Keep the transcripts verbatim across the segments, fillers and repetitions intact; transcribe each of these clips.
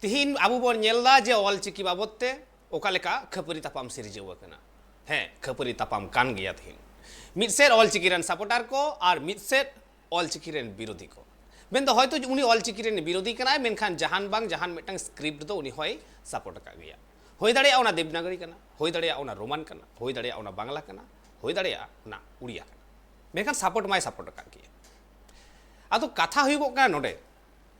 ᱛᱤᱦᱤᱧ ᱟᱵᱚ ᱵᱚᱱ ᱧᱮᱞ ᱮᱫᱟ ᱡᱮ ᱚᱞᱪᱤᱠᱤ ᱵᱟᱵᱚᱛ ᱛᱮ ᱚᱠᱟ ᱞᱮᱠᱟ ᱠᱷᱟᱹᱯᱟᱹᱨᱤ ᱛᱟᱯᱟᱢ ᱥᱤᱨᱡᱟᱹᱣ ᱟᱠᱟᱱᱟ᱾ ᱦᱮᱸ, ᱠᱷᱟᱹᱯᱟᱹᱨᱤ ᱛᱟᱯᱟᱢ ᱠᱟᱱ ᱜᱮᱭᱟ ᱛᱤᱦᱤᱧ᱾ ᱢᱤᱫ ᱥᱮᱫ ᱚᱞᱪᱤᱠᱤ ᱨᱮᱱ ᱥᱟᱯᱳᱨᱴᱟᱨ ᱠᱚ ᱟᱨ ᱢᱤᱫ ᱥᱮᱫ ᱚᱞᱪᱤᱠᱤ ᱨᱮᱱ ᱵᱤᱨᱳᱫᱷᱤ ᱠᱚ᱾ ᱢᱮᱱᱫᱚ ᱦᱚᱭᱛᱳ ᱩᱱᱤ ᱚᱞᱪᱤᱠᱤ ᱨᱮᱱ ᱵᱤᱨᱳᱫᱷᱤ ᱠᱟᱱᱟᱭ, ᱢᱮᱱᱠᱷᱟᱱ ᱡᱟᱦᱟᱱ ᱵᱟᱝ ᱡᱟᱦᱟᱱ ᱢᱤᱫᱴᱟᱝ ᱥᱠᱨᱤᱯᱴ ᱫᱚ ᱩᱱᱤ ᱦᱚᱸᱭ ᱥᱟᱯᱳᱨᱴ ᱟᱠᱟᱫ ᱜᱮᱭᱟ᱾ ᱦᱩᱭ ᱫᱟᱲᱮᱭᱟᱜᱼᱟ ᱚᱱᱟ ᱫᱮᱵᱽᱱᱟᱜᱚᱨᱤ ᱠᱟᱱᱟ, ᱦᱩᱭ ᱫᱟᱲᱮᱭᱟᱜᱼᱟ ᱚᱱᱟ ᱨᱳᱢᱟᱱ ᱠᱟᱱᱟ, ᱦᱩᱭ ᱫᱟᱲᱮᱭᱟᱜᱼᱟ ᱚᱱᱟ ᱵᱟᱝᱞᱟ ᱠᱟᱱᱟ, ᱦᱩᱭ ᱫᱟᱲᱮᱭᱟᱜᱼᱟ ᱚᱱᱟ ᱩᱲᱤᱭᱟ ᱠᱟᱱᱟ, ᱢᱮᱱᱠᱷᱟᱱ ᱥᱟᱯᱳᱨᱴ ᱢᱟᱭ ᱥᱟᱯᱳᱨᱴ ᱟᱠᱟᱫ ᱜᱮᱭᱟ᱾ ᱟᱫᱚ ᱠᱟᱛᱷᱟ ᱦᱩᱭᱩᱜᱚᱜ ᱠᱟᱱᱟ ᱱᱚᱰᱮ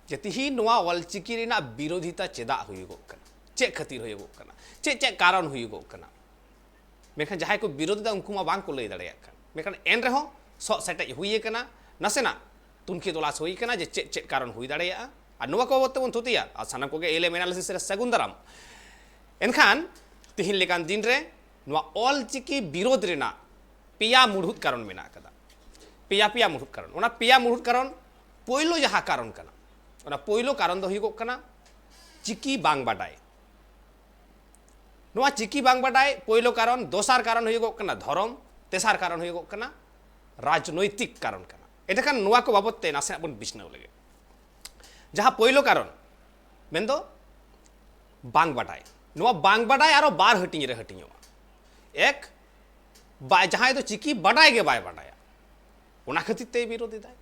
ᱡᱮ ᱛᱤᱦᱤᱧ ᱱᱚᱣᱟ ᱚᱞᱪᱤᱠᱤ ᱨᱮᱱᱟᱜ ᱵᱤᱨᱳᱫᱷᱤᱛᱟ ᱪᱮᱫᱟᱜ ᱦᱩᱭᱩᱜᱚᱜ ᱠᱟᱱᱟ, ᱪᱮᱫ ᱠᱷᱟᱹᱛᱤᱨ ᱦᱩᱭᱩᱜᱚᱜ ᱠᱟᱱᱟ, ᱪᱮᱫ ᱪᱮᱫ ᱠᱟᱨᱚᱱ ᱦᱩᱭᱩᱜᱚᱜ ᱠᱟᱱᱟ᱾ ᱢᱮᱱᱠᱷᱟᱱ ᱡᱟᱦᱟᱸᱭ ᱠᱚ ᱵᱤᱨᱳᱫᱷ ᱮᱫᱟ ᱩᱱᱠᱩ ᱢᱟ ᱵᱟᱝ ᱠᱚ ᱞᱟᱹᱭ ᱫᱟᱲᱮᱭᱟᱜ ᱠᱟᱱ, ᱢᱮᱱᱠᱷᱟᱱ ᱮᱱ ᱨᱮᱦᱚᱸ ᱥᱚᱜ ᱥᱮᱴᱮᱡ ᱦᱩᱭ ᱟᱠᱟᱱᱟ, ᱱᱟᱥᱮᱱᱟᱜ ᱛᱩᱱᱠᱷᱤ ᱛᱚᱞᱟᱥ ᱦᱩᱭ ᱟᱠᱟᱱᱟ ᱡᱮ ᱪᱮᱫ ᱪᱮᱫ ᱠᱟᱨᱚᱱ ᱦᱩᱭ ᱫᱟᱲᱮᱭᱟᱜᱼᱟ᱾ ᱟᱨ ᱱᱚᱣᱟ ᱠᱚ ᱵᱟᱵᱚᱫ ᱛᱮᱵᱚᱱ ᱛᱷᱩᱛᱤᱭᱟ ᱟᱨ ᱥᱟᱱᱟᱢ ᱠᱚᱜᱮ ᱮᱞ ᱮᱢ ᱮᱱᱟᱞᱤᱥᱤᱥ ᱨᱮ ᱥᱟᱹᱜᱩᱱ ᱫᱟᱨᱟᱢ᱾ ᱮᱱᱠᱷᱟᱱ ᱛᱤᱦᱤᱧ ᱞᱮᱠᱟᱱ ᱫᱤᱱ ᱨᱮ ᱱᱚᱣᱟ ᱚᱞᱪᱤᱠᱤ ᱵᱤᱨᱳᱫᱷ ᱨᱮᱱᱟᱜ ᱯᱮᱭᱟ ᱢᱩᱲᱦᱩᱫ ᱠᱟᱨᱚᱱ ᱢᱮᱱᱟᱜ ᱟᱠᱟᱫᱟ᱾ ᱯᱮᱭᱟ ᱯᱮᱭᱟ ᱢᱩᱲᱦᱩᱫ ᱠᱟᱨᱚᱱ᱾ ᱚᱱᱟ ᱯᱮᱭᱟ ᱢᱩᱲᱦᱩᱫ ᱠᱟᱨᱚᱱ, ᱯᱳᱭᱞᱳ ᱡᱟᱦᱟᱸ ᱠᱟᱨᱚᱱ ᱠᱟᱱᱟ, ᱚᱱᱟ ᱯᱳᱭᱞᱳ ᱠᱟᱨᱚᱱ ᱫᱚ ᱦᱩᱭᱩᱜᱚᱜ ᱠᱟᱱᱟ ᱪᱤᱠᱤ ᱵᱟᱝ ᱵᱟᱰᱟᱭ᱾ ᱱᱚᱣᱟ ᱪᱤᱠᱤ ᱵᱟᱝ ᱵᱟᱰᱟᱭ ᱯᱳᱭᱞᱳ ᱠᱟᱨᱚᱱ, ᱫᱚᱥᱟᱨ ᱠᱟᱨᱚᱱ ᱦᱩᱭᱩᱜᱚᱜ ᱠᱟᱱᱟ ᱫᱷᱚᱨᱚᱢ, ᱛᱮᱥᱟᱨ ᱠᱟᱨᱚᱱ ᱦᱩᱭᱩᱜᱚᱜ ᱠᱟᱱᱟ ᱨᱟᱡᱽᱱᱳᱭᱛᱤᱠ ᱠᱟᱨᱚᱱ ᱠᱟᱱᱟ᱾ ᱮᱸᱰᱮᱠᱷᱟᱱ ᱱᱚᱣᱟ ᱠᱚ ᱵᱟᱵᱚᱫ ᱛᱮ ᱱᱟᱥᱮᱱᱟᱜ ᱵᱚᱱ ᱵᱤᱪᱷᱱᱟᱹᱣ ᱞᱮᱜᱮ᱾ ᱡᱟᱦᱟᱸ ᱯᱳᱭᱞᱳ ᱠᱟᱨᱚᱱ, ᱢᱮᱱᱫᱚ ᱵᱟᱝ ᱵᱟᱰᱟᱭ᱾ ᱱᱚᱣᱟ ᱵᱟᱝ ᱵᱟᱰᱟᱭ ᱟᱨᱚ ᱵᱟᱨ ᱦᱟᱹᱴᱤᱧ ᱨᱮ ᱦᱟᱹᱴᱤᱧᱚᱜᱼᱟ᱾ ᱮᱠ, ᱵᱟ-, ᱡᱟᱦᱟᱸᱭ ᱫᱚ ᱪᱤᱠᱤ ᱵᱟᱰᱟᱭ ᱜᱮ ᱵᱟᱭ ᱵᱟᱰᱟᱭᱟ, ᱚᱱᱟ ᱠᱷᱟᱹᱛᱤᱨ ᱛᱮᱭ ᱵᱤᱨᱳᱫᱷ ᱮᱫᱟᱭ᱾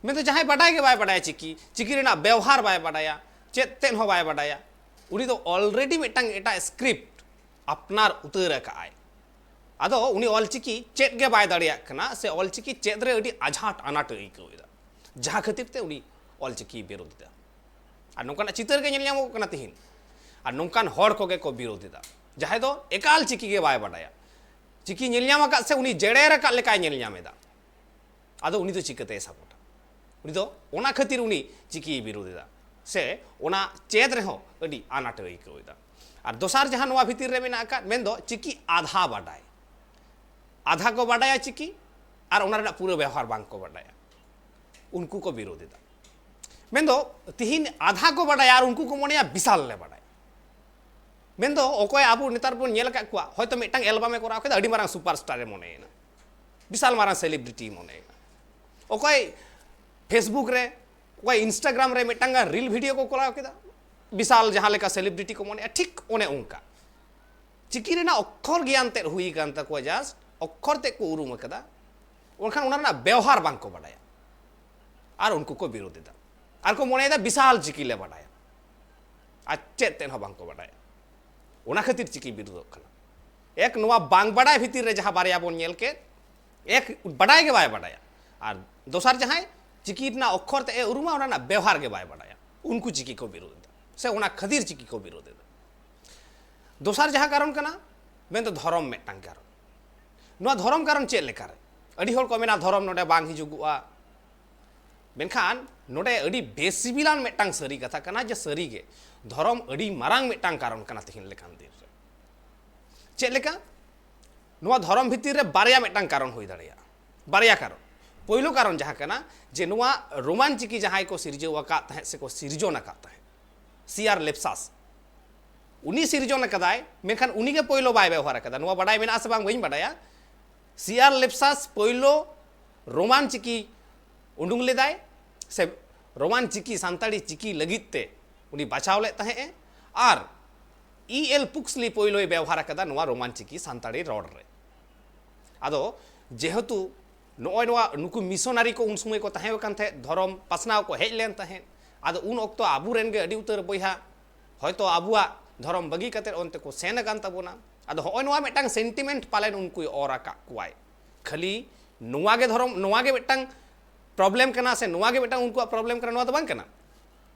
ᱢᱮᱱᱫᱚ ᱡᱟᱦᱟᱸᱭ ᱵᱟᱰᱟᱭ ᱜᱮ ᱵᱟᱭ ᱵᱟᱰᱟᱭᱟ, ᱪᱤᱠᱤ, ᱪᱤᱠᱤ ᱨᱮᱱᱟᱜ ᱵᱮᱣᱦᱟᱨ ᱵᱟᱭ ᱵᱟᱰᱟᱭᱟ, ᱪᱮᱫ ᱛᱮᱫ ᱦᱚᱸ ᱵᱟᱭ ᱵᱟᱰᱟᱭᱟ, ᱩᱱᱤ ᱫᱚ ᱚᱞᱨᱮᱰᱤ ᱢᱤᱫᱴᱟᱝ ᱮᱴᱟᱜ ᱥᱠᱨᱤᱯᱴ ᱟᱯᱱᱟᱨ ᱩᱛᱟᱹᱨ ᱟᱠᱟᱫ ᱟᱭ᱾ ᱟᱫᱚ ᱩᱱᱤ ᱚᱞᱪᱤᱠᱤ ᱪᱮᱫ ᱜᱮ ᱵᱟᱭ ᱫᱟᱲᱮᱭᱟᱜ ᱠᱟᱱᱟ, ᱥᱮ ᱚᱞᱪᱤᱠᱤ ᱪᱮᱫ ᱨᱮ ᱟᱹᱰᱤ ᱟᱡᱷᱟᱴ ᱟᱱᱟᱴ ᱮ ᱟᱹᱭᱠᱟᱹᱣ ᱮᱫᱟ, ᱡᱟᱦᱟᱸ ᱠᱷᱟᱹᱛᱤᱨ ᱛᱮ ᱩᱱᱤ ᱚᱞᱪᱤᱠᱤᱭ ᱵᱤᱨᱳᱫᱷ ᱮᱫᱟ᱾ ᱟᱨ ᱱᱚᱝᱠᱟᱱᱟᱜ ᱪᱤᱛᱟᱹᱨ ᱜᱮ ᱧᱮᱞ ᱧᱟᱢᱚᱜ ᱠᱟᱱᱟ ᱛᱤᱦᱤᱧ᱾ ᱟᱨ ᱱᱚᱝᱠᱟᱱ ᱦᱚᱲ ᱠᱚᱜᱮ ᱠᱚ ᱵᱤᱨᱳᱫᱷ ᱮᱫᱟ, ᱡᱟᱦᱟᱸᱭ ᱫᱚ ᱮᱠᱟᱞ ᱪᱤᱠᱤ ᱜᱮ ᱵᱟᱭ ᱵᱟᱰᱟᱭᱟ᱾ ᱪᱤᱠᱤ ᱧᱮᱞ ᱧᱟᱢ ᱟᱠᱟᱫ ᱥᱮ ᱩᱱᱤ ᱡᱮᱲᱮᱨ ᱟᱠᱟᱫ ᱞᱮᱠᱟᱭ ᱧᱮᱞ ᱧᱟᱢ ᱮᱫᱟ᱾ ᱟᱫᱚ ᱩᱱᱤ ᱫᱚ ᱪᱤᱠᱟᱹᱛᱮᱭ ᱥᱟᱯᱳᱨᱴᱟ? ᱩᱱᱤ ᱫᱚ ᱚᱱᱟ ᱠᱷᱟᱹᱛᱤᱨ ᱩᱱᱤ ᱪᱤᱠᱤᱭ ᱵᱤᱨᱳᱫᱷ ᱮᱫᱟ, ᱥᱮ ᱚᱱᱟ ᱪᱮᱫ ᱨᱮᱦᱚᱸ ᱟᱹᱰᱤ ᱟᱱᱟᱴ ᱮ ᱟᱹᱭᱠᱟᱹᱣ ᱮᱫᱟ᱾ ᱟᱨ ᱫᱚᱥᱟᱨ ᱡᱟᱦᱟᱸ ᱱᱚᱣᱟ ᱵᱷᱤᱛᱤᱨ ᱨᱮ ᱢᱮᱱᱟᱜ ᱟᱠᱟᱫ, ᱢᱮᱱᱫᱚ ᱪᱤᱠᱤ ᱟᱫᱷᱟ ᱵᱟᱰᱟᱭ᱾ ᱟᱫᱷᱟ ᱠᱚ ᱵᱟᱰᱟᱭᱟ ᱪᱤᱠᱤ, ᱟᱨ ᱚᱱᱟ ᱨᱮᱱᱟᱜ ᱯᱩᱨᱟᱹ ᱵᱮᱣᱦᱟᱨ ᱵᱟᱝ ᱠᱚ ᱵᱟᱰᱟᱭᱟ, ᱩᱱᱠᱩ ᱠᱚ ᱵᱤᱨᱳᱫᱷ ᱮᱫᱟ᱾ ᱢᱮᱱᱫᱚ ᱛᱤᱦᱤᱧ ᱟᱫᱷᱟ ᱠᱚ ᱵᱟᱰᱟᱭᱟ ᱟᱨ ᱩᱱᱠᱩ ᱠᱚ ᱢᱚᱱᱮᱭᱟ ᱵᱤᱥᱟᱞ ᱞᱮ ᱵᱟᱰᱟᱭᱟ᱾ ᱢᱮᱱᱫᱚ ᱚᱠᱚᱭ ᱟᱵᱚ ᱱᱮᱛᱟᱨ ᱵᱚᱱ ᱧᱮᱞ ᱟᱠᱟᱫ ᱠᱚᱣᱟ, ᱦᱚᱭᱛᱳ ᱢᱤᱫᱴᱟᱝ ᱮᱞᱵᱟᱢ ᱮ ᱠᱚᱨᱟᱣ ᱠᱮᱫᱟ, ᱟᱹᱰᱤ ᱢᱟᱨᱟᱝ ᱥᱩᱯᱟᱨ ᱥᱴᱟᱨ ᱮ ᱢᱚᱱᱮᱭᱮᱱᱟ, ᱵᱤᱥᱟᱞ ᱢᱟᱨᱟᱝ ᱥᱮᱞᱤᱵᱨᱤᱴᱤ ᱢᱚᱱᱮᱭᱮᱱᱟ᱾ ᱚᱠᱚᱭ Facebook ᱨᱮ, ᱚᱠᱚᱭ Instagram ᱨᱮ ᱢᱤᱫᱴᱟᱝ ᱜᱟᱱ ᱨᱤᱞ ᱵᱷᱤᱰᱤᱭᱳ ᱠᱚ ᱠᱚᱨᱟᱣ ᱠᱮᱫᱟ, ᱵᱤᱥᱟᱞ ᱡᱟᱦᱟᱸ ᱞᱮᱠᱟ ᱥᱮᱞᱤᱵᱨᱤᱴᱤ ᱠᱚ ᱢᱚᱱᱮᱜᱼᱟ, ᱴᱷᱤᱠ ᱚᱱᱮ ᱚᱱᱠᱟ᱾ ᱪᱤᱠᱤ ᱨᱮᱱᱟᱜ ᱚᱠᱠᱷᱚᱨ ᱜᱮᱭᱟᱱ ᱛᱮᱫ ᱦᱩᱭ ᱟᱠᱟᱱ ᱛᱟᱠᱚᱣᱟ, ᱡᱟᱥᱴ ᱚᱠᱠᱷᱚᱨ ᱛᱮᱫ ᱠᱚ ᱩᱨᱩᱢ ᱟᱠᱟᱫᱟ, ᱢᱮᱱᱠᱷᱟᱱ ᱚᱱᱟ ᱨᱮᱱᱟᱜ ᱵᱮᱣᱦᱟᱨ ᱵᱟᱝ ᱠᱚ ᱵᱟᱰᱟᱭᱟ᱾ ᱟᱨ ᱩᱱᱠᱩ ᱠᱚ ᱵᱤᱨᱳᱫ ᱮᱫᱟ, ᱟᱨ ᱠᱚ ᱢᱚᱱᱮᱭᱮᱫᱟ ᱵᱤᱥᱟᱞ ᱪᱤᱠᱤ ᱞᱮ ᱵᱟᱰᱟᱭᱟ, ᱟᱨ ᱪᱮᱫ ᱛᱮᱫ ᱦᱚᱸ ᱵᱟᱝ ᱠᱚ ᱵᱟᱰᱟᱭᱟ᱾ ᱚᱱᱟ ᱠᱷᱟᱹᱛᱤᱨ ᱪᱤᱠᱤ ᱵᱤᱨᱳᱫᱚᱜ ᱠᱟᱱᱟ᱾ ᱮᱠ, ᱱᱚᱣᱟ ᱵᱟᱝ ᱵᱟᱰᱟᱭ ᱵᱷᱤᱛᱤᱨ ᱨᱮ ᱡᱟᱦᱟᱸ ᱵᱟᱨᱭᱟ ᱵᱚᱱ ᱧᱮᱞ ᱠᱮᱫ, ᱮᱠ, ᱵᱟᱰᱟᱭ ᱜᱮ ᱵᱟᱭ ᱵᱟᱰᱟᱭᱟ, ᱟᱨ ᱫᱚᱥᱟᱨ ᱡᱟᱦᱟᱸᱭ ᱪᱤᱠᱤ ᱨᱮᱱᱟᱜ ᱚᱠᱠᱷᱚᱨ ᱛᱮᱫ ᱮ ᱩᱨᱩᱢᱟ, ᱚᱱᱟ ᱨᱮᱱᱟᱜ ᱵᱮᱣᱦᱟᱨ ᱜᱮ ᱵᱟᱭ ᱵᱟᱰᱟᱭᱟ, ᱩᱱᱠᱩ ᱪᱤᱠᱤ ᱠᱚ ᱵᱤᱨᱳᱫ ᱮᱫᱟ, ᱥᱮ ᱚᱱᱟ ᱠᱷᱟᱹᱛᱤᱨ ᱪᱤᱠᱤ ᱠᱚ ᱵᱤᱨᱳᱫ ᱮᱫᱟ᱾ ᱫᱚᱥᱟᱨ ᱡᱟᱦᱟᱸ ᱠᱟᱨᱚᱱ ᱠᱟᱱᱟ, ᱢᱮᱱᱫᱚ ᱫᱷᱚᱨᱚᱢ ᱢᱤᱫᱴᱟᱝ ᱠᱟᱨᱚᱱ᱾ ᱱᱚᱣᱟ ᱫᱷᱚᱨᱚᱢ ᱠᱟᱨᱚᱱ ᱪᱮᱫ ᱞᱮᱠᱟᱨᱮ? ᱟᱹᱰᱤ ᱦᱚᱲ ᱠᱚ ᱢᱮᱱᱟ ᱫᱷᱚᱨᱚᱢ ᱱᱚᱰᱮ ᱵᱟᱝ ᱦᱤᱡᱩᱜᱚᱜᱼᱟ, ᱢᱮᱱᱠᱷᱟᱱ ᱱᱚᱰᱮ ᱟᱹᱰᱤ ᱵᱮᱥᱤᱵᱤᱞᱟᱱ ᱢᱤᱫᱴᱟᱝ ᱥᱟᱹᱨᱤ ᱠᱟᱛᱷᱟ ᱠᱟᱱᱟ ᱡᱮ ᱥᱟᱹᱨᱤᱜᱮ ᱫᱷᱚᱨᱚᱢ ᱟᱹᱰᱤ ᱢᱟᱨᱟᱝ ᱢᱤᱫᱴᱟᱝ ᱠᱟᱨᱚᱱ ᱠᱟᱱᱟ ᱛᱮᱦᱮᱧ ᱞᱮᱠᱟᱱ ᱫᱤᱱ ᱨᱮ᱾ ᱪᱮᱫ ᱞᱮᱠᱟ? ᱱᱚᱣᱟ ᱫᱷᱚᱨᱚᱢ ᱵᱷᱤᱛᱤᱨ ᱨᱮ ᱵᱟᱨᱭᱟ ᱢᱤᱫᱴᱟᱝ ᱠᱟᱨᱚᱱ ᱦᱩᱭ ᱫᱟᱲᱮᱭᱟᱜᱼᱟ, ᱵᱟᱨᱭᱟ ᱠᱟᱨᱚᱱ᱾ ᱯᱳᱭᱞᱳ ᱠᱟᱨᱚᱱ ᱡᱟᱦᱟᱸ ᱠᱟᱱᱟ ᱡᱮ ᱱᱚᱣᱟ ᱨᱳᱢᱟᱱ ᱪᱤᱠᱤ ᱡᱟᱦᱟᱸᱭ ᱠᱚ ᱥᱤᱨᱡᱟᱹᱣ ᱟᱠᱟᱫ ᱛᱟᱦᱮᱸᱫ ᱥᱮᱠᱚ ᱥᱤᱨᱡᱚᱱ ᱟᱠᱟᱫ ᱛᱟᱦᱮᱸᱫ, ᱥᱤ ᱟᱨ ᱞᱮᱯᱥᱟᱥ, ᱩᱱᱤ ᱥᱤᱨᱡᱚᱱ ᱟᱠᱟᱫᱟᱭ, ᱢᱮᱱᱠᱷᱟᱱ ᱩᱱᱤᱜᱮ ᱯᱳᱭᱞᱳ ᱵᱟᱭ ᱵᱮᱣᱦᱟᱨ ᱟᱠᱟᱫᱟ᱾ ᱱᱚᱣᱟ ᱵᱟᱰᱟᱭ ᱢᱮᱱᱟᱜᱼᱟ ᱥᱮ ᱵᱟᱝ ᱵᱟᱹᱧ ᱵᱟᱰᱟᱭᱟ, ᱥᱤ ᱟᱨ ᱞᱮᱯᱥᱟᱥ ᱯᱳᱭᱞᱳ ᱨᱳᱢᱟᱱ ᱪᱤᱠᱤ ᱩᱰᱩᱝ ᱞᱮᱫᱟᱭ, ᱥᱮ ᱨᱳᱢᱟᱱ ᱪᱤᱠᱤ, ᱥᱟᱱᱛᱟᱲᱤ ᱪᱤᱠᱤ ᱞᱟᱹᱜᱤᱫ ᱛᱮ ᱩᱱᱤ ᱵᱟᱪᱷᱟᱣ ᱞᱮᱫ ᱛᱟᱦᱮᱸᱫ ᱮ, ᱟᱨ ᱤ ᱮᱞ ᱯᱩᱠᱥᱞᱤ ᱯᱳᱭᱞᱳᱭ ᱵᱮᱣᱦᱟᱨ ᱟᱠᱟᱫᱟ ᱱᱚᱣᱟ ᱨᱳᱢᱟᱱ ᱪᱤᱠᱤ ᱥᱟᱱᱛᱟᱲᱤ ᱨᱚᱲ ᱨᱮ᱾ ᱟᱫᱚ ᱡᱮᱦᱮᱛᱩ ᱱᱚᱜᱼᱚᱭ ᱱᱚᱣᱟ ᱱᱩᱠᱩ ᱢᱤᱥᱚᱱᱟᱨᱤ ᱠᱚ ᱩᱱ ᱥᱚᱢᱚᱭ ᱠᱚ ᱛᱟᱦᱮᱸ ᱠᱟᱱ ᱛᱟᱦᱮᱸᱫ, ᱫᱷᱚᱨᱚᱢ ᱯᱟᱥᱱᱟᱣ ᱠᱚ ᱦᱮᱡ ᱞᱮᱱ ᱛᱟᱦᱮᱸᱫ, ᱟᱫᱚ ᱩᱱ ᱚᱠᱛᱚ ᱟᱵᱚᱨᱮᱱ ᱜᱮ ᱟᱹᱰᱤ ᱩᱛᱟᱹᱨ ᱵᱚᱭᱦᱟ ᱦᱚᱭᱛᱳ ᱟᱵᱚᱣᱟᱜ ᱫᱷᱚᱨᱚᱢ ᱵᱟᱹᱜᱤ ᱠᱟᱛᱮᱫ ᱚᱱᱛᱮ ᱠᱚ ᱥᱮᱱ ᱟᱠᱟᱱ ᱛᱟᱵᱚᱱᱟ᱾ ᱟᱫᱚ ᱦᱚᱸᱜᱼᱚᱭ ᱱᱚᱣᱟ ᱢᱤᱫᱴᱟᱝ ᱥᱮᱱᱴᱤᱢᱮᱱᱴ ᱯᱟᱞᱮᱱ ᱩᱱᱠᱩᱭ ᱚᱨ ᱟᱠᱟᱫ ᱠᱚᱣᱟᱭ, ᱠᱷᱟᱹᱞᱤ ᱱᱚᱣᱟ ᱜᱮ ᱫᱷᱚᱨᱚᱢ, ᱱᱚᱣᱟ ᱜᱮ ᱢᱤᱫᱴᱟᱝ ᱯᱨᱚᱵᱞᱮᱢ ᱠᱟᱱᱟ ᱥᱮ ᱱᱚᱣᱟ ᱜᱮ ᱢᱤᱫᱴᱟᱝ ᱩᱱᱠᱩᱣᱟᱜ ᱯᱨᱚᱵᱞᱮᱢ ᱠᱟᱱᱟ, ᱱᱚᱣᱟ ᱫᱚ ᱵᱟᱝ ᱠᱟᱱᱟ᱾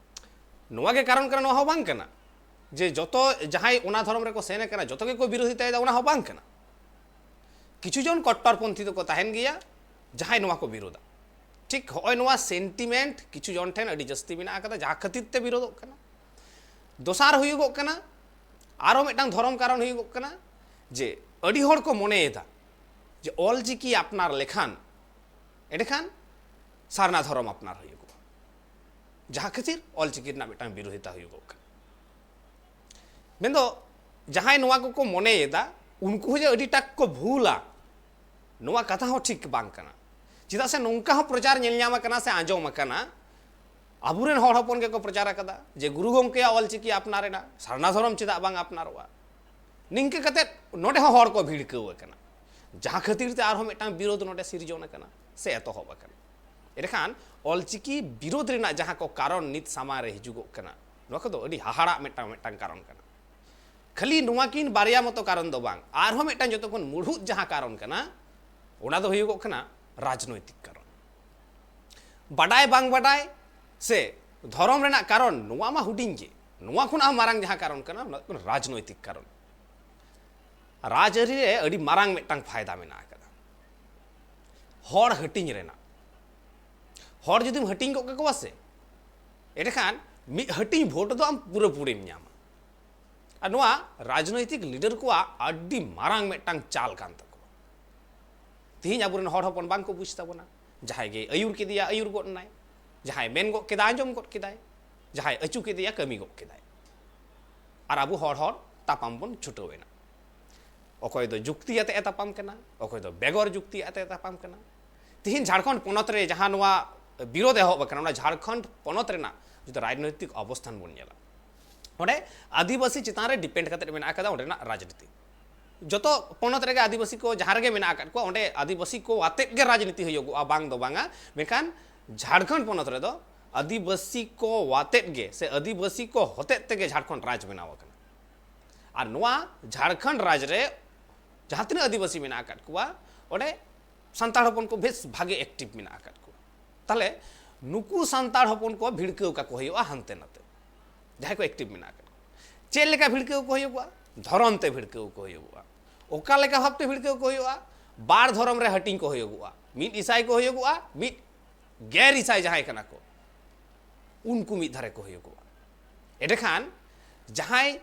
ᱱᱚᱣᱟ ᱜᱮ ᱠᱟᱨᱚᱱ ᱠᱟᱱᱟ, ᱱᱚᱣᱟ ᱦᱚᱸ ᱵᱟᱝ ᱠᱟᱱᱟ ᱡᱮ ᱡᱚᱛᱚ ᱡᱟᱦᱟᱸᱭ ᱚᱱᱟ ᱫᱷᱚᱨᱚᱢ ᱨᱮᱠᱚ ᱥᱮᱱ ᱟᱠᱟᱱᱟ ᱡᱚᱛᱚ ᱜᱮᱠᱚ ᱵᱤᱨᱳᱫᱷᱤᱛᱟᱭᱮᱫᱟ, ᱚᱱᱟ ᱦᱚᱸ ᱵᱟᱝ ᱠᱟᱱᱟ᱾ ᱠᱤᱪᱷᱩ ᱡᱚᱱ ᱠᱚᱴᱴᱚᱨᱯᱚᱱᱛᱷᱤ ᱫᱚᱠᱚ ᱛᱟᱦᱮᱱ ᱜᱮᱭᱟ ᱡᱟᱦᱟᱸᱭ ᱱᱚᱣᱟ ᱠᱚ ᱵᱤᱨᱳᱫᱟ᱾ ᱴᱷᱤᱠ ᱦᱚᱸᱜᱼᱚᱭ ᱱᱚᱣᱟ ᱥᱮᱱᱴᱤᱢᱮᱱᱴ ᱠᱤᱪᱷᱩ ᱡᱚᱱ ᱴᱷᱮᱱ ᱟᱹᱰᱤ ᱡᱟᱹᱥᱛᱤ ᱢᱮᱱᱟᱜ ᱟᱠᱟᱫᱟ, ᱡᱟᱦᱟᱸ ᱠᱷᱟᱹᱛᱤᱨ ᱛᱮ ᱵᱤᱨᱳᱫᱚᱜ ᱠᱟᱱᱟ᱾ ᱫᱚᱥᱟᱨ ᱦᱩᱭᱩᱜᱚᱜ ᱠᱟᱱᱟ, ᱟᱨᱚ ᱢᱤᱫᱴᱟᱝ ᱫᱷᱚᱨᱚᱢ ᱠᱟᱨᱚᱱ ᱦᱩᱭᱩᱜᱚᱜ ᱠᱟᱱᱟ ᱡᱮ ᱟᱹᱰᱤ ᱦᱚᱲ ᱠᱚ ᱢᱚᱱᱮᱭᱮᱫᱟ ᱡᱮ ᱚᱞ ᱪᱤᱠᱤ ᱟᱯᱱᱟᱨ ᱞᱮᱠᱷᱟᱱ ᱮᱸᱰᱮᱠᱷᱟᱱ ᱥᱟᱨᱱᱟ ᱫᱷᱚᱨᱚᱢ ᱟᱯᱱᱟᱨ ᱦᱩᱭᱩᱜᱚᱜᱼᱟ, ᱡᱟᱦᱟᱸ ᱠᱷᱟᱹᱛᱤᱨ ᱚᱞ ᱪᱤᱠᱤ ᱨᱮᱱᱟᱜ ᱢᱤᱫᱴᱟᱝ ᱵᱤᱨᱳᱫᱷᱤᱛᱟ ᱦᱩᱭᱩᱜᱚᱜ ᱠᱟᱱᱟ᱾ ᱢᱮᱱᱫᱚ ᱡᱟᱦᱟᱸᱭ ᱱᱚᱣᱟ ᱠᱚᱠᱚ ᱢᱚᱱᱮᱭᱮᱫᱟ ᱩᱱᱠᱩ ᱦᱚᱸ ᱡᱮ ᱟᱹᱰᱤᱴᱟ ᱠᱚ ᱵᱷᱩᱞᱟ, ᱱᱚᱣᱟ ᱠᱟᱛᱷᱟ ᱦᱚᱸ ᱴᱷᱤᱠ ᱵᱟᱝ ᱠᱟᱱᱟ᱾ ᱪᱮᱫᱟᱜ ᱥᱮ ᱱᱚᱝᱠᱟ ᱦᱚᱸ ᱯᱨᱚᱪᱟᱨ ᱧᱮᱞ ᱧᱟᱢ ᱟᱠᱟᱱᱟ ᱥᱮ ᱟᱸᱡᱚᱢ ᱟᱠᱟᱱᱟ ᱟᱵᱚᱨᱮᱱ ᱦᱚᱲ ᱦᱚᱯᱚᱱ ᱜᱮᱠᱚ ᱯᱨᱚᱪᱟᱨ ᱟᱠᱟᱫᱟ ᱡᱮ ᱜᱩᱨᱩ ᱜᱚᱢᱠᱮᱭᱟᱜ ᱚᱞᱪᱤᱠᱤ ᱟᱯᱱᱟᱨ ᱮᱱᱟ, ᱥᱟᱨᱱᱟ ᱫᱷᱚᱨᱚᱢ ᱪᱮᱫᱟᱜ ᱵᱟᱝ ᱟᱯᱱᱟᱨᱚᱜᱼᱟ? ᱱᱤᱝᱠᱟᱹ ᱠᱟᱛᱮᱫ ᱱᱚᱰᱮ ᱦᱚᱸ ᱦᱚᱲ ᱠᱚ ᱵᱷᱤᱲᱠᱟᱹᱣ ᱟᱠᱟᱱᱟ, ᱡᱟᱦᱟᱸ ᱠᱷᱟᱹᱛᱤᱨ ᱛᱮ ᱟᱨᱦᱚᱸ ᱢᱤᱫᱴᱟᱝ ᱵᱤᱨᱳᱫᱷ ᱱᱚᱰᱮ ᱥᱤᱨᱡᱚᱱ ᱟᱠᱟᱱᱟ ᱥᱮ ᱮᱛᱚᱦᱚᱵ ᱟᱠᱟᱱᱟ᱾ ᱮᱸᱰᱮᱠᱷᱟᱱ ᱚᱞᱪᱤᱠᱤ ᱵᱤᱨᱳᱫᱷ ᱨᱮᱱᱟᱜ ᱡᱟᱦᱟᱸ ᱠᱚ ᱠᱟᱨᱚᱱ ᱱᱤᱛ ᱥᱟᱢᱟᱝ ᱨᱮ ᱦᱤᱡᱩᱜᱚᱜ ᱠᱟᱱᱟ, ᱱᱚᱣᱟ ᱠᱚᱫᱚ ᱟᱹᱰᱤ ᱦᱟᱦᱟᱲᱟᱜ ᱢᱤᱫᱴᱟᱝ ᱢᱤᱫᱴᱟᱝ ᱠᱟᱨᱚᱱ ᱠᱟᱱᱟ᱾ ᱠᱷᱟᱹᱞᱤ ᱱᱚᱣᱟ ᱠᱤᱱ ᱵᱟᱨᱭᱟ ᱢᱚᱛᱚ ᱠᱟᱨᱚᱱ ᱫᱚ ᱵᱟᱝ, ᱟᱨᱦᱚᱸ ᱢᱤᱫᱴᱟᱝ ᱡᱚᱛᱚ ᱠᱷᱚᱱ ᱢᱩᱲᱦᱩᱫ ᱡᱟᱦᱟᱸ ᱠᱟᱨᱚᱱ ᱠᱟᱱᱟ, ᱚᱱᱟ ᱫᱚ ᱦᱩᱭᱩᱜᱚᱜ ᱠᱟᱱᱟ ᱨᱟᱡᱽᱱᱳᱭᱛᱤᱠ ᱠᱟᱨᱚᱱ᱾ ᱵᱟᱰᱟᱭ ᱵᱟᱝ ᱵᱟᱰᱟᱭ ᱥᱮ ᱫᱷᱚᱨᱚᱢ ᱨᱮᱱᱟᱜ ᱠᱟᱨᱚᱱ, ᱱᱚᱣᱟ ᱢᱟ ᱦᱩᱰᱤᱧ ᱜᱮ᱾ ᱱᱚᱣᱟ ᱠᱷᱚᱱᱟᱜ ᱦᱚᱸ ᱢᱟᱨᱟᱝ ᱡᱟᱦᱟᱸ ᱠᱟᱨᱚᱱ ᱠᱟᱱᱟ, ᱚᱱᱟ ᱫᱚ ᱦᱩᱭᱩᱜ ᱠᱟᱱᱟ ᱨᱟᱡᱽᱱᱳᱭᱛᱤᱠ ᱠᱟᱨᱚᱱ᱾ ᱨᱟᱡᱽᱟᱹᱨᱤ ᱨᱮ ᱟᱹᱰᱤ ᱢᱟᱨᱟᱝ ᱢᱤᱫᱴᱟᱝ ᱯᱷᱟᱭᱫᱟ ᱢᱮᱱᱟᱜ ᱟᱠᱟᱫᱟ᱾ ᱦᱚᱲ ᱦᱟᱹᱴᱤᱧ ᱨᱮᱱᱟᱜ, ᱦᱚᱲ ᱡᱩᱫᱤᱢ ᱦᱟᱹᱴᱤᱧ ᱜᱚᱫ ᱠᱟᱠᱚᱣᱟ ᱥᱮ, ᱮᱸᱰᱮᱠᱷᱟᱱ ᱢᱤᱫ ᱦᱟᱹᱴᱤᱧ ᱵᱷᱳᱴ ᱫᱚ ᱟᱢ ᱯᱩᱨᱟᱹᱯᱩᱨᱤᱢ ᱧᱟᱢᱟ᱾ ᱟᱨ ᱱᱚᱣᱟ ᱨᱟᱡᱽᱱᱳᱭᱛᱤᱠ ᱞᱤᱰᱟᱨ ᱠᱚᱣᱟᱜ ᱟᱹᱰᱤ ᱢᱟᱨᱟᱝ ᱢᱤᱫᱴᱟᱝ ᱪᱟᱞ ᱠᱟᱱ ᱛᱟᱠᱚᱣᱟ᱾ ᱛᱮᱦᱮᱧ ᱟᱵᱚᱨᱮᱱ ᱦᱚᱲ ᱦᱚᱯᱚᱱ ᱵᱟᱝ ᱠᱚ ᱵᱩᱡᱽ ᱛᱟᱵᱚᱱᱟ᱾ ᱡᱟᱦᱟᱸᱭ ᱜᱮ ᱟᱹᱭᱩᱨ ᱠᱮᱫᱮᱭᱟ, ᱟᱹᱭᱩᱨ ᱜᱚᱫ ᱮᱱᱟᱭ᱾ ᱡᱟᱦᱟᱸᱭ ᱢᱮᱱ ᱜᱚᱫ ᱠᱮᱫᱟ, ᱟᱸᱡᱚᱢ ᱜᱚᱫ ᱠᱮᱫᱟᱭ᱾ ᱡᱟᱦᱟᱸᱭ ᱟᱹᱪᱩ ᱠᱮᱫᱮᱭᱟ, ᱠᱟᱹᱢᱤ ᱜᱚᱫ ᱠᱮᱫᱟᱭ᱾ ᱟᱨ ᱟᱵᱚ ᱦᱚᱲ ᱦᱚᱲ ᱛᱟᱯᱟᱢ ᱵᱚᱱ ᱪᱷᱩᱴᱟᱹᱣ ᱮᱱᱟ᱾ ᱚᱠᱚᱭ ᱫᱚ ᱡᱩᱠᱛᱤ ᱟᱛᱮ ᱮ ᱛᱟᱯᱟᱢ ᱠᱟᱱᱟ, ᱚᱠᱚᱭ ᱫᱚ ᱵᱮᱜᱚᱨ ᱡᱩᱠᱛᱤ ᱟᱛᱮ ᱮ ᱛᱟᱯᱟᱢ ᱠᱟᱱᱟ᱾ ᱛᱤᱦᱤᱧ ᱡᱷᱟᱲᱠᱷᱚᱸᱰ ᱯᱚᱱᱚᱛ ᱨᱮ ᱡᱟᱦᱟᱸ ᱱᱚᱣᱟ ᱵᱤᱨᱳᱫᱷ ᱮᱦᱚᱵ ᱟᱠᱟᱱᱟ, ᱚᱱᱟ ᱡᱷᱟᱲᱠᱷᱚᱸᱰ ᱯᱚᱱᱚᱛ ᱨᱮᱱᱟᱜ ᱡᱩᱫᱤ ᱨᱟᱡᱽᱱᱳᱭᱛᱤᱠ ᱚᱵᱚᱥᱛᱷᱟᱱ ᱵᱚᱱ ᱧᱮᱞᱟ, ᱚᱸᱰᱮ ᱟᱹᱫᱤᱵᱟᱹᱥᱤ ᱪᱮᱛᱟᱱ ᱨᱮ ᱰᱤᱯᱮᱱᱰ ᱠᱟᱛᱮ ᱢᱮᱱᱟᱜ ᱟᱠᱟᱫᱟ ᱚᱸᱰᱮᱱᱟᱜ ᱨᱟᱡᱽᱱᱤᱛᱤ᱾ ᱡᱚᱛᱚ ᱯᱚᱱᱚᱛ ᱨᱮᱜᱮ ᱟᱹᱫᱤᱵᱟᱹᱥᱤ ᱠᱚ ᱡᱟᱦᱟᱸ ᱨᱮᱜᱮ ᱢᱮᱱᱟᱜ ᱟᱠᱟᱫ ᱠᱚᱣᱟ, ᱚᱸᱰᱮ ᱟᱹᱫᱤᱵᱟᱹᱥᱤ ᱠᱚ ᱟᱛᱮᱫ ᱜᱮ ᱨᱟᱡᱽᱱᱤᱛᱤ ᱦᱩᱭᱩᱜᱚᱜᱼᱟ, ᱵᱟᱝ ᱫᱚ ᱵᱟᱝᱟ᱾ ᱢᱮᱱᱠᱷᱟᱱ ᱡᱷᱟᱲᱠᱷᱚᱸᱰ ᱯᱚᱱᱚᱛ ᱨᱮᱫᱚ ᱟᱹᱫᱤᱵᱟᱹᱥᱤ ᱠᱚ ᱟᱛᱮᱫ ᱜᱮ ᱥᱮ ᱟᱹᱫᱤᱵᱟᱹᱥᱤ ᱠᱚ ᱦᱚᱛᱮᱫ ᱛᱮᱜᱮ ᱡᱷᱟᱲᱠᱷᱚᱸᱰ ᱨᱟᱡᱽ ᱵᱮᱱᱟᱣ ᱟᱠᱟᱱᱟ᱾ ᱟᱨ ᱱᱚᱣᱟ ᱡᱷᱟᱲᱠᱷᱚᱸᱰ ᱨᱟᱡᱽ ᱨᱮ ᱡᱟᱦᱟᱸ ᱛᱤᱱᱟᱹᱜ ᱟᱹᱫᱤᱵᱟᱹᱥᱤ ᱢᱮᱱᱟᱜ ᱟᱠᱟᱫ ᱠᱚᱣᱟ, ᱚᱸᱰᱮ ᱥᱟᱱᱛᱟᱲ ᱦᱚᱯᱚᱱ ᱠᱚ ᱵᱮᱥ ᱵᱷᱟᱜᱮ ᱮᱠᱴᱤᱵᱷ ᱢᱮᱱᱟᱜ ᱟᱠᱟᱫ ᱠᱚᱣᱟ᱾ ᱛᱟᱦᱚᱞᱮ ᱱᱩᱠᱩ ᱥᱟᱱᱛᱟᱲ ᱦᱚᱯᱚᱱ ᱠᱚ ᱵᱷᱤᱲᱠᱟᱹᱣ ᱠᱟᱠᱚ ᱦᱩᱭᱩᱜᱼᱟ ᱦᱟᱱᱛᱮ ᱱᱟᱛᱮ, ᱡᱟᱦᱟᱸᱭ ᱠᱚ ᱮᱠᱴᱤᱵᱷ ᱢᱮᱱᱟᱜ ᱟᱠᱟᱫ ᱠᱚᱣᱟ᱾ ᱪᱮᱫ ᱞᱮᱠᱟ ᱵᱷᱤᱲᱠᱟᱹᱣ ᱠᱚ ᱦᱩᱭᱩᱜᱚᱜᱼᱟ? ᱫᱷᱚᱨᱚᱢ ᱛᱮ ᱵᱷᱤᱲᱠᱟᱹᱣ ᱠᱚ ᱦᱩᱭᱩᱜᱚᱜᱼᱟ᱾ ᱚᱠᱟ ᱞᱮᱠᱟ ᱵᱷᱟᱵᱽᱛᱮ ᱵᱷᱤᱲᱠᱟᱹᱣ ᱠᱚ ᱦᱩᱭᱩᱜᱼᱟ? ᱵᱟᱨ ᱫᱷᱚᱨᱚᱢ ᱨᱮ ᱦᱟᱹᱴᱤᱧ ᱠᱚ ᱦᱩᱭᱩᱜᱚᱜᱼᱟ᱾ ᱢᱤᱫ ᱤᱥᱟᱭ ᱠᱚ ᱦᱩᱭᱩᱜᱚᱜᱼᱟ, ᱢᱤᱫ ᱜᱮᱨ ᱤᱥᱟᱭ ᱡᱟᱦᱟᱸᱭ ᱠᱟᱱᱟ ᱠᱚ, ᱩᱱᱠᱩ ᱢᱤᱫ ᱫᱷᱟᱨᱮ ᱠᱚ ᱦᱩᱭᱩᱜᱚᱜᱼᱟ᱾ ᱮᱸᱰᱮᱠᱷᱟᱱ ᱡᱟᱦᱟᱸᱭ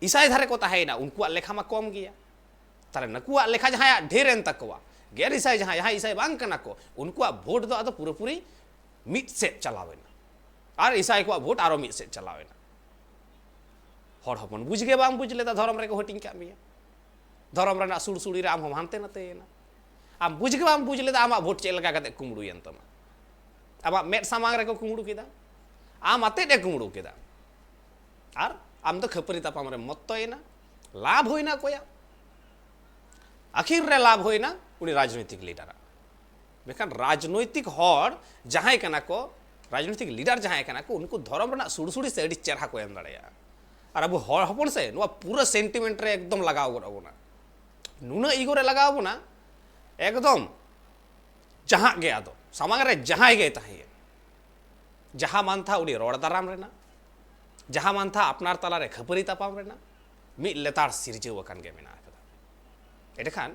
ᱤᱥᱟᱭ ᱫᱷᱟᱨᱮ ᱠᱚ ᱛᱟᱦᱮᱸᱭᱮᱱᱟ, ᱩᱱᱠᱩᱣᱟᱜ ᱞᱮᱠᱷᱟ ᱢᱟ ᱠᱚᱢ ᱜᱮᱭᱟ᱾ ᱛᱟᱦᱞᱮ ᱱᱩᱠᱩᱣᱟᱜ ᱞᱮᱠᱷᱟ ᱡᱟᱦᱟᱸᱭᱟᱜ ᱰᱷᱮᱨ ᱮᱱ ᱛᱟᱠᱚᱣᱟ, ᱜᱮᱨ ᱤᱥᱟᱭ ᱡᱟᱦᱟᱸᱭ, ᱡᱟᱦᱟᱸᱭ ᱤᱥᱟᱭ ᱵᱟᱝ ᱠᱟᱱᱟ ᱠᱚ, ᱩᱱᱠᱩᱣᱟᱜ ᱵᱷᱳᱴ ᱫᱚ ᱟᱫᱚ ᱯᱩᱨᱟᱹᱯᱩᱨᱤ ᱢᱤᱫ ᱥᱮᱫ ᱪᱟᱞᱟᱣ ᱮᱱᱟ᱾ ᱟᱨ ᱤᱥᱟᱭ ᱠᱚᱣᱟᱜ ᱵᱷᱳᱴ ᱟᱨᱚ ᱢᱤᱫ ᱥᱮᱫ ᱪᱟᱞᱟᱣ ᱮᱱᱟ᱾ ᱦᱚᱲ ᱦᱚᱯᱚᱱ ᱵᱩᱡᱽ ᱜᱮ ᱵᱟᱢ ᱵᱩᱡᱽ ᱞᱮᱫᱟ, ᱫᱷᱚᱨᱚᱢ ᱨᱮᱠᱚ ᱦᱟᱹᱴᱤᱧ ᱠᱟᱜ ᱢᱮᱭᱟ᱾ ᱫᱷᱚᱨᱚᱢ ᱨᱮᱱᱟᱜ ᱥᱩᱲᱥᱩᱲᱤ ᱨᱮ ᱟᱢ ᱦᱚᱸᱢ ᱦᱟᱱᱛᱮ ᱱᱟᱛᱮᱭᱮᱱᱟ᱾ ᱟᱢ ᱵᱩᱡᱽ ᱜᱮ ᱵᱟᱢ ᱵᱩᱡᱽ ᱞᱮᱫᱟ ᱟᱢᱟᱜ ᱵᱷᱳᱴ ᱪᱮᱫ ᱞᱮᱠᱟ ᱠᱟᱛᱮ ᱠᱩᱢᱵᱽᱲᱩᱭᱮᱱ ᱛᱟᱢᱟ᱾ ᱟᱢᱟᱜ ᱢᱮᱫ ᱥᱟᱢᱟᱝ ᱨᱮᱠᱚ ᱠᱩᱢᱵᱽᱲᱩ ᱠᱮᱫᱟ, ᱟᱢ ᱟᱛᱮᱫ ᱮ ᱠᱩᱢᱵᱽᱲᱩ ᱠᱮᱫᱟ, ᱟᱨ ᱟᱢ ᱫᱚ ᱠᱷᱟᱹᱯᱟᱹᱨᱤ ᱛᱟᱯᱟᱢ ᱨᱮ ᱢᱚᱛᱛᱚᱭᱮᱱᱟ᱾ ᱞᱟᱵᱷ ᱦᱩᱭᱱᱟ ᱚᱠᱚᱭᱟᱜ? ᱟᱹᱠᱷᱤᱨ ᱨᱮ ᱞᱟᱵᱷ ᱦᱩᱭᱱᱟ ᱩᱱᱤ ᱨᱟᱡᱽᱱᱳᱭᱛᱤᱠ ᱞᱤᱰᱟᱨᱟᱜ᱾ ᱢᱮᱱᱠᱷᱟᱱ ᱨᱟᱡᱽᱱᱳᱭᱛᱤᱠ ᱦᱚᱲ ᱡᱟᱦᱟᱸᱭ ᱠᱟᱱᱟ ᱠᱚ, ᱨᱟᱡᱽᱱᱳᱭᱛᱤᱠ ᱞᱤᱰᱟᱨ ᱡᱟᱦᱟᱸᱭ ᱠᱟᱱᱟ ᱠᱚ, ᱩᱱᱠᱩ ᱫᱷᱚᱨᱚᱢ ᱨᱮᱱᱟᱜ ᱥᱩᱲᱥᱩᱲᱤ ᱥᱮ ᱟᱹᱰᱤ ᱪᱮᱦᱨᱟ ᱠᱚ ᱮᱢ ᱫᱟᱲᱮᱭᱟᱜᱼᱟ᱾ ᱟᱨ ᱟᱵᱚ ᱦᱚᱲ ᱦᱚᱯᱚᱱ ᱥᱮ ᱱᱚᱣᱟ ᱯᱩᱨᱟᱹ ᱥᱮᱱᱴᱤᱢᱮᱱᱴ ᱨᱮ ᱮᱠᱫᱚᱢ ᱞᱟᱜᱟᱣ ᱜᱚᱫ ᱟᱵᱚᱱᱟ, ᱱᱩᱱᱟᱹᱜ ᱤᱜᱳ ᱨᱮ ᱞᱟᱜᱟᱣ ᱟᱵᱚᱱᱟ, ᱮᱠᱫᱚᱢ ᱡᱟᱦᱟᱸ ᱜᱮ ᱟᱫᱚ ᱥᱟᱢᱟᱝ ᱨᱮ ᱡᱟᱦᱟᱸᱭ ᱜᱮᱭ ᱛᱟᱦᱮᱸᱭᱮᱱ, ᱡᱟᱦᱟᱸ ᱢᱟᱱᱛᱷᱟ ᱩᱱᱤ ᱨᱚᱲ ᱫᱟᱨᱟᱢ ᱨᱮᱱᱟᱜ, ᱡᱟᱦᱟᱸ ᱢᱟᱱᱛᱷᱟ ᱟᱯᱱᱟᱨ ᱛᱟᱞᱟᱨᱮ ᱠᱷᱟᱹᱯᱟᱹᱨᱤ ᱛᱟᱯᱟᱢ ᱨᱮᱱᱟᱜ ᱢᱤᱫ ᱞᱮᱛᱟᱲ ᱥᱤᱨᱡᱟᱹᱣ ᱟᱠᱟᱱ ᱜᱮ ᱢᱮᱱᱟᱜ ᱟᱠᱟᱫᱟ᱾ ᱮᱸᱰᱮᱠᱷᱟᱱ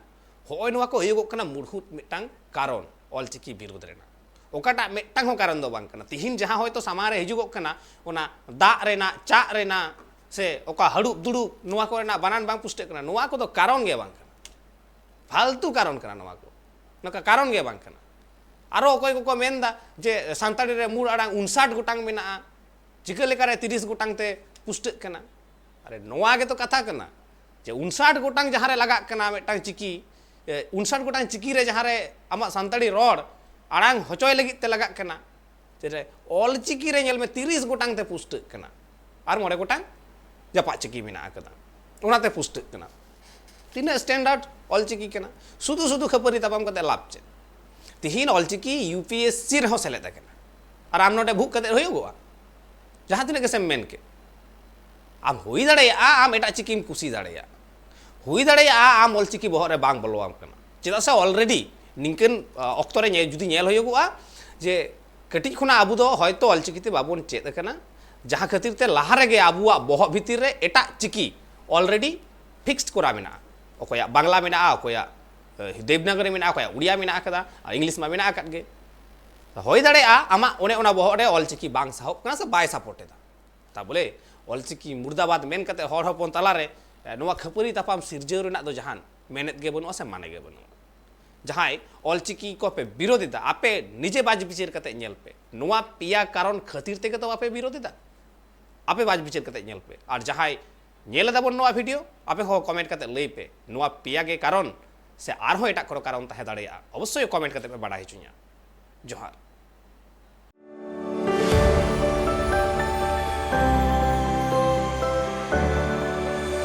ᱦᱚᱸᱜᱼᱚᱭ ᱱᱚᱣᱟ ᱠᱚ ᱦᱩᱭᱩᱜᱚᱜ ᱠᱟᱱᱟ ᱢᱩᱲᱦᱩᱫ ᱢᱤᱫᱴᱟᱝ ᱠᱟᱨᱚᱱ ᱚᱞᱪᱤᱠᱤ ᱵᱤᱨᱳᱫᱷ ᱨᱮᱱᱟᱜ᱾ ᱚᱠᱟᱴᱟᱜ ᱢᱤᱫᱴᱟᱝ ᱦᱚᱸ ᱠᱟᱨᱚᱱ ᱫᱚ ᱵᱟᱝ ᱠᱟᱱᱟ᱾ ᱛᱤᱦᱤᱧ ᱡᱟᱦᱟᱸ ᱦᱚᱭᱛᱳ ᱥᱟᱢᱟᱝ ᱨᱮ ᱦᱤᱡᱩᱜᱚᱜ ᱠᱟᱱᱟ, ᱚᱱᱟ ᱫᱟᱜ ᱨᱮᱱᱟᱜ, ᱪᱟᱜ ᱨᱮᱱᱟᱜ, ᱥᱮ ᱚᱠᱟ ᱦᱟᱹᱲᱩᱵ ᱫᱩᱲᱩᱵ, ᱱᱚᱣᱟ ᱠᱚᱨᱮᱱᱟᱜ ᱵᱟᱱᱟᱱ ᱵᱟᱝ ᱯᱩᱥᱴᱟᱹᱜ ᱠᱟᱱᱟ, ᱱᱚᱣᱟ ᱠᱚᱫᱚ ᱠᱟᱨᱚᱱ ᱜᱮ ᱵᱟᱝ ᱠᱟᱱᱟ᱾ ᱯᱷᱟᱞᱛᱩ ᱠᱟᱨᱚᱱ ᱠᱟᱱᱟ ᱱᱚᱣᱟ ᱠᱚ, ᱱᱚᱝᱠᱟ ᱠᱟᱨᱚᱱ ᱜᱮ ᱵᱟᱝ ᱠᱟᱱᱟ᱾ ᱟᱨᱚ ᱚᱠᱚᱭ ᱠᱚᱠᱚ ᱢᱮᱱᱫᱟ ᱡᱮ ᱥᱟᱱᱛᱟᱲᱤ ᱨᱮ ᱢᱩᱬ ᱟᱲᱟᱝ ᱩᱱᱥᱟᱴ ᱜᱚᱴᱟᱝ ᱢᱮᱱᱟᱜᱼᱟ, ᱪᱤᱠᱟᱹ ᱞᱮᱠᱟᱨᱮ ᱛᱤᱨᱤᱥ ᱜᱚᱴᱟᱝ ᱛᱮ ᱯᱩᱥᱴᱟᱹᱜ ᱠᱟᱱᱟ? ᱟᱨᱮ, ᱱᱚᱣᱟ ᱜᱮᱛᱚ ᱠᱟᱛᱷᱟ ᱠᱟᱱᱟ ᱡᱮ ᱩᱱᱥᱟᱴ ᱜᱚᱴᱟᱝ ᱡᱟᱦᱟᱸ ᱨᱮ ᱞᱟᱜᱟᱜ ᱠᱟᱱᱟ ᱢᱤᱫᱴᱟᱝ ᱪᱤᱠᱤ, ᱮ, ᱩᱱᱥᱟᱴ ᱜᱚᱴᱟᱝ ᱪᱤᱠᱤ ᱨᱮ ᱡᱟᱦᱟᱸ ᱨᱮ ᱟᱢᱟᱜ ᱥᱟᱱᱛᱟᱲᱤ ᱨᱚᱲ ᱟᱲᱟᱝ ᱦᱚᱪᱚᱭ ᱞᱟᱹᱜᱤᱫ ᱛᱮ ᱞᱟᱜᱟᱜ ᱠᱟᱱᱟ, ᱪᱮᱫ ᱨᱮ ᱚᱞ ᱪᱤᱠᱤ ᱨᱮ ᱧᱮᱞ ᱢᱮ ᱛᱤᱨᱤᱥ ᱜᱚᱴᱟᱝ ᱛᱮ ᱯᱩᱥᱴᱟᱹᱜ ᱠᱟᱱᱟ ᱟᱨ ᱢᱚᱬᱮ ᱜᱚᱴᱟᱝ ᱡᱟᱯᱟᱜ ᱪᱤᱠᱤ ᱢᱮᱱᱟᱜ ᱟᱠᱟᱫᱟ, ᱚᱱᱟᱛᱮ ᱯᱩᱥᱴᱟᱹᱜ ᱠᱟᱱᱟ᱾ ᱛᱤᱱᱟᱹᱜ ᱥᱴᱮᱱᱰᱟᱨᱰ ᱚᱞ ᱪᱤᱠᱤ ᱠᱟᱱᱟ? ᱥᱩᱫᱷᱩ ᱥᱩᱫᱷᱩ ᱠᱷᱟᱹᱯᱟᱹᱨᱤ ᱛᱟᱯᱟᱢ ᱠᱟᱛᱮ ᱞᱟᱵᱷ ᱪᱮᱫ? ᱛᱤᱦᱤᱧ Ol Chiki U P S C ᱨᱮᱦᱚᱸ ᱥᱮᱞᱮᱫ ᱟᱠᱟᱱᱟ, ᱟᱨ ᱟᱢ ᱱᱚᱰᱮ ᱵᱷᱩᱜ ᱠᱟᱛᱮ ᱦᱩᱭᱩᱜᱚᱜᱼᱟ? ᱡᱟᱦᱟᱸ ᱛᱤᱱᱟᱹᱜ ᱜᱮᱥᱮᱢ ᱢᱮᱱ ᱠᱮᱫ, ᱟᱢ ᱦᱩᱭ ᱫᱟᱲᱮᱭᱟᱜᱼᱟ ᱟᱢ ᱮᱴᱟᱜ ᱪᱤᱠᱤᱢ ᱠᱩᱥᱤ ᱫᱟᱲᱮᱭᱟᱜᱼᱟ, ᱦᱩᱭ ᱫᱟᱲᱮᱭᱟᱜᱼᱟ ᱟᱢ ᱚᱞ ᱪᱤᱠᱤ ᱵᱚᱦᱚᱜ ᱨᱮ ᱵᱟᱝ ᱵᱚᱞᱚᱣᱟᱢ ᱠᱟᱱᱟ᱾ ᱪᱮᱫᱟᱜ ᱥᱮ ᱚᱞᱨᱮᱰᱤ ᱱᱤᱝᱠᱟᱹᱱ, ᱟ, ᱚᱠᱛᱚ ᱨᱮ ᱧᱮᱞ, ᱡᱩᱫᱤ ᱧᱮᱞ ᱦᱩᱭᱩᱜᱚᱜᱼᱟ ᱡᱮ ᱠᱟᱹᱴᱤᱡ ᱠᱷᱚᱱᱟᱜ ᱟᱵᱚ ᱫᱚ ᱦᱚᱭᱛᱳ ᱚᱞ ᱪᱤᱠᱤ ᱛᱮ ᱵᱟᱵᱚᱱ ᱪᱮᱫ ᱟᱠᱟᱱᱟ, ᱡᱟᱦᱟᱸ ᱠᱷᱟᱹᱛᱤᱨ ᱛᱮ ᱞᱟᱦᱟ ᱨᱮᱜᱮ ᱟᱵᱚᱣᱟᱜ ᱵᱚᱦᱚᱜ ᱵᱷᱤᱛᱤᱨ ᱨᱮ ᱮᱴᱟᱜ ᱪᱤᱠᱤ ᱚᱞᱨᱮᱰᱤ ᱯᱷᱤᱠᱥᱰ ᱠᱚᱨᱟ ᱢᱮᱱᱟᱜᱼᱟ᱾ ᱚᱠᱚᱭᱟᱜ ᱵᱟᱝᱞᱟ ᱢᱮᱱᱟᱜᱼᱟ, ᱚᱠᱚᱭᱟᱜ, ᱮ, ᱫᱮᱵᱽᱱᱟᱜᱚᱨᱤ ᱢᱮᱱᱟᱜᱼᱟ, ᱚᱠᱚᱭᱟᱜ ᱩᱲᱤᱭᱟ ᱢᱮᱱᱟᱜ ᱟᱠᱟᱫᱟ, ᱟᱨ ᱤᱝᱞᱤᱥ ᱢᱟ ᱢᱮᱱᱟᱜ ᱟᱠᱟᱫ ᱜᱮ᱾ ᱦᱩᱭ ᱫᱟᱲᱮᱭᱟᱜᱼᱟ ᱟᱢᱟᱜ ᱚᱱᱮ ᱚᱱᱟ ᱵᱚᱦᱚᱜ ᱨᱮ ᱚᱞ ᱪᱤᱠᱤ ᱵᱟᱝ ᱥᱟᱦᱚᱵ ᱠᱟᱱᱟ ᱥᱮ ᱵᱟᱭ ᱥᱟᱯᱳᱨᱴ ᱮᱫᱟ᱾ ᱛᱟ ᱵᱚᱞᱮ ᱚᱞ ᱪᱤᱠᱤ ᱢᱩᱨᱫᱟᱵᱟᱫᱽ ᱢᱮᱱ ᱠᱟᱛᱮ ᱦᱚᱲ ᱦᱚᱯᱚᱱ ᱛᱟᱞᱟᱨᱮ, ᱮ, ᱱᱚᱣᱟ ᱠᱷᱟᱹᱯᱟᱹᱨᱤ ᱛᱟᱯᱟᱢ ᱥᱤᱨᱡᱟᱹᱣ ᱨᱮᱱᱟᱜ ᱫᱚ ᱡᱟᱦᱟᱱ ᱢᱮᱱᱮᱫ ᱜᱮ ᱵᱟᱹᱱᱩᱜᱼᱟ ᱥᱮ ᱢᱟᱱᱮ ᱜᱮ ᱵᱟᱹᱱᱩᱜᱼᱟ᱾ ᱡᱟᱦᱟᱸᱭ ᱚᱞ ᱪᱤᱠᱤ ᱠᱚ ᱯᱮ ᱵᱤᱨᱳᱫ ᱮᱫᱟ, ᱟᱯᱮ ᱱᱤᱡᱮ ᱵᱟᱡᱽ ᱵᱤᱪᱟᱹᱨ ᱠᱟᱛᱮ ᱧᱮᱞ ᱯᱮ, ᱱᱚᱣᱟ ᱯᱮᱭᱟ ᱠᱟᱨᱚᱱ ᱠᱷᱟᱹᱛᱤᱨ ᱛᱮᱜᱮ ᱛᱚ ᱵᱟᱯᱮ ᱵᱤᱨᱳᱫ ᱮᱫᱟ᱾ ᱟᱯᱮ ᱵᱟᱡᱽ ᱵᱤᱪᱟᱹᱨ ᱠᱟᱛᱮ ᱧᱮᱞ ᱯᱮ᱾ ᱟᱨ ᱡᱟᱦᱟᱸᱭ ᱧᱮᱞ ᱮᱫᱟ ᱵᱚᱱ ᱱᱚᱣᱟ ᱵᱷᱤᱰᱤᱭᱳ, ᱟᱯᱮ ᱦᱚᱸ ᱠᱚᱢᱮᱱᱴ ᱠᱟᱛᱮ ᱞᱟᱹᱭ ᱯᱮ, ᱱᱚᱣᱟ ᱯᱮᱭᱟ ᱜᱮ ᱠᱟᱨᱚᱱ ᱥᱮ ᱟᱨᱦᱚᱸ ᱮᱴᱟᱜ ᱠᱚᱱᱚ ᱠᱟᱨᱚᱱ ᱛᱟᱦᱮᱸ ᱫᱟᱲᱮᱭᱟᱜᱼᱟ? ᱚᱵᱚᱥᱥᱳᱭ ᱠᱚᱢᱮᱱᱴ ᱠᱟᱛᱮ ᱯᱮ ᱵᱟᱰᱟᱭ ᱦᱚᱪᱚᱧᱟ᱾ ᱡᱚᱦᱟᱨ᱾